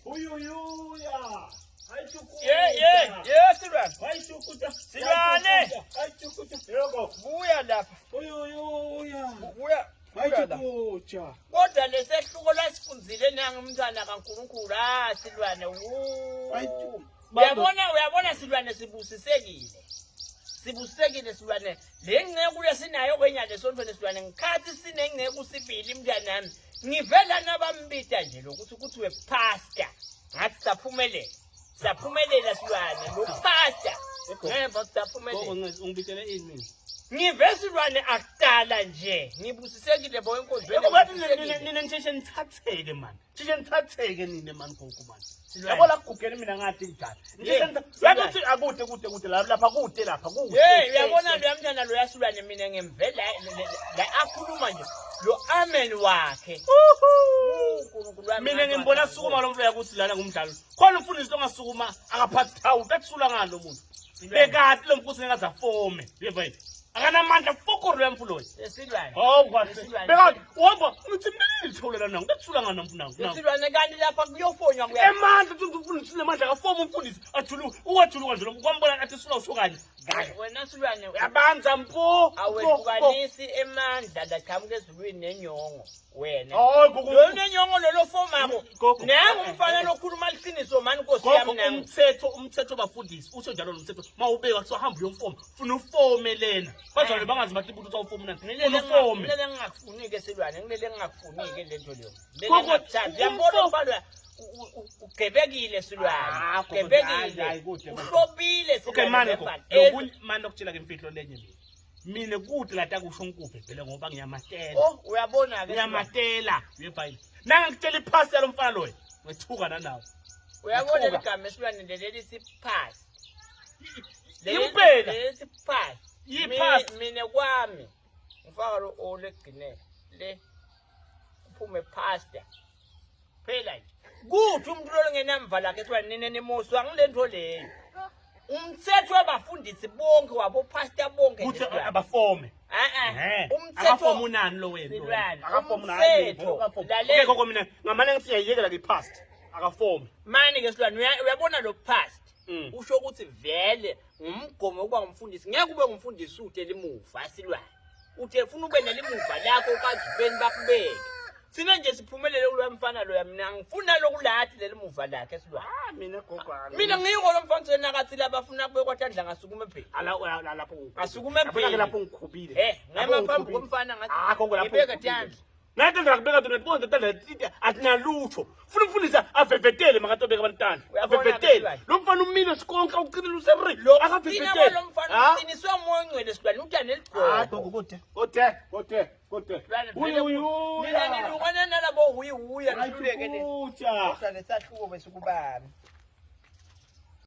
Uyuyuya. Ye ye ye Silwane. Hayichukuta. Silwane. Hayichukuta. Yoko. Buya lapha. Uyuyuya. Buya. Buya la. Hayichukuta. Kodwa lesehluko lasifundzile nangu umntwana kaNkulunkulu ah Silwane. Wu. Hayichu. Uyabona uyabona Silwane sibusisekile. Sibusisekile Silwane. Le nceku lesinayo kwenyanga esontweni Silwane ngikhathi sinenceku sibili mntanami. Ngivela nabambita nje lokuthi kuthiwe pastor. Ngathi saphumelela. Saphumelela Silwane lo pastor. Ngeva saphumelela. Gogo ncesi ungibitele ini mina? Ngive Silwane akudala nje. Ngibusisekile bo enkonzweni. Yebo bathi nina nina nisheshe nithatheke man. Sheshe nithatheke nina man gogo man. Silwane. Yabo la kugugele mina ngathi njani. Nisheshe Yeah. nitha- Yazi ukuthi akude kude kude lapha lapha kude lapha kude. Hey uyabona loya mntana loya Silwane mina ngimvela la akhuluma nje lo amen wakhe. uNkulunkulu wami. Mina ngimbona sukuma lo mfana ukuthi lana ngumdlalo. Khona umfundisi ongasukuma akaphathi thawula utasula ngalo muntu. Bekati lo mfundisi ngeke azafome. Yebo yini. Akanamandla fokoro lo mfulu loyo. Silwane. Hawu kahle. Silwane. Bekati uhamba uthi mina lithawula lana ngitathula ngani mfuna ngifuna. Silwane kanti lapha kuyofonywa kuya. Emandla uthi umfundisi unemandla akafoma umfundisi ajuluka uwajuluka nje lo kwambona athi sula usukanye. Ngake. Wena Silwane Uyabanza mpo. awehlukanisi emandla laqhamuka ezulwini nenyongo wena. Hayi gogo. Lo nenyongo lolo fomako. Gogo. Nangu umfana lokhuluma liqiniso mani Nkosi yami Gogo nangu. umthetho umthetho bafundisi usho njalo lo mthetho mawubeka kuthiwa hamba uyofoma funa ufome lena bazalwane bangazi bathi ukuthi awufoma nani funa ufome Ngilele ngingakufunike Silwane ngilele ngingakufunike lento leyo. Gogo, Ngilele uyambona umfana ugebekile Silwane. Ah, gogo, hayi, Ugebekile. hayi, kude, manje. Uhlobile okay Silwane. mane gogo befana. Eh, lokunye mane okutshela ke imfihlo lenye mina mina kude la takusho nkuve vele ngoba ngiyamatela Oh uyabona ke. ngiyamatela uyevayile nangikutshela iphasi yalo mfana loyo ngethuka nanawe Uyabona Ngithuka. ligama esilwane leli lithi pass. Impela. Leli pass. Yi-pass. Mina kwami ngifaka lo o legcinele le kuphume pastor. Phela nje. Kuthi umuntu lo ngenamva lakhe esilwane nina nimuswa ngilento leyo. Umthetho wabafundisi bonke wabopastor bonke kuthi nje Silwane. abafome Eh eh. Ehhe. Umthetho Akafome unani lo wena lo wena. Silwane. Akafome unani. Umthetho. Akafome. Lalela. Okay gogo mina ngamane ngithi ngiyayiyekela ke past. Akafome. Mani ke Silwane uyabona lo past. Usho ukuthi vele ngumgomo wokuba ngumfundisi ngeke ube ngumfundisi uthe limuva Silwane. Uthe funa ube nelimuva lakho kazibeni bakubeke. Sina nje siphumelele kuloya mfana loya mina ngifuna lokulathi lelimuva lakhe Silwane. Ah mina gogo. Mina ngiyiko lo mfana senakathi laba funa kubekwa tandla ngasukuma phela. Ala lapho. Ngasukume Yabona ke phela. lapho ngikhubile. Eh, ngema phambi komfana ngathi. Ah gogo lapho. Ngibeka tandla. Nathi ngakubeka tona tibona tandla atinalutho. Funa umfundisi avevetele makatobeka abantwana. Uyabona ke Avevetele. Silwane. Lo mfana umile sikonka uqinile useri. Lo qina Akavevetele. lo mfana Ah. uqiniswe umoya ongcwele Silwane uthi Ah aneligqoko. gogo kude. Kude, kude, kude. Silwane vele Uyuyuya. Nina nilungana nalabo huyi huya nihluleke le. Hayichukucha. Kodwa lesahluko besikubani.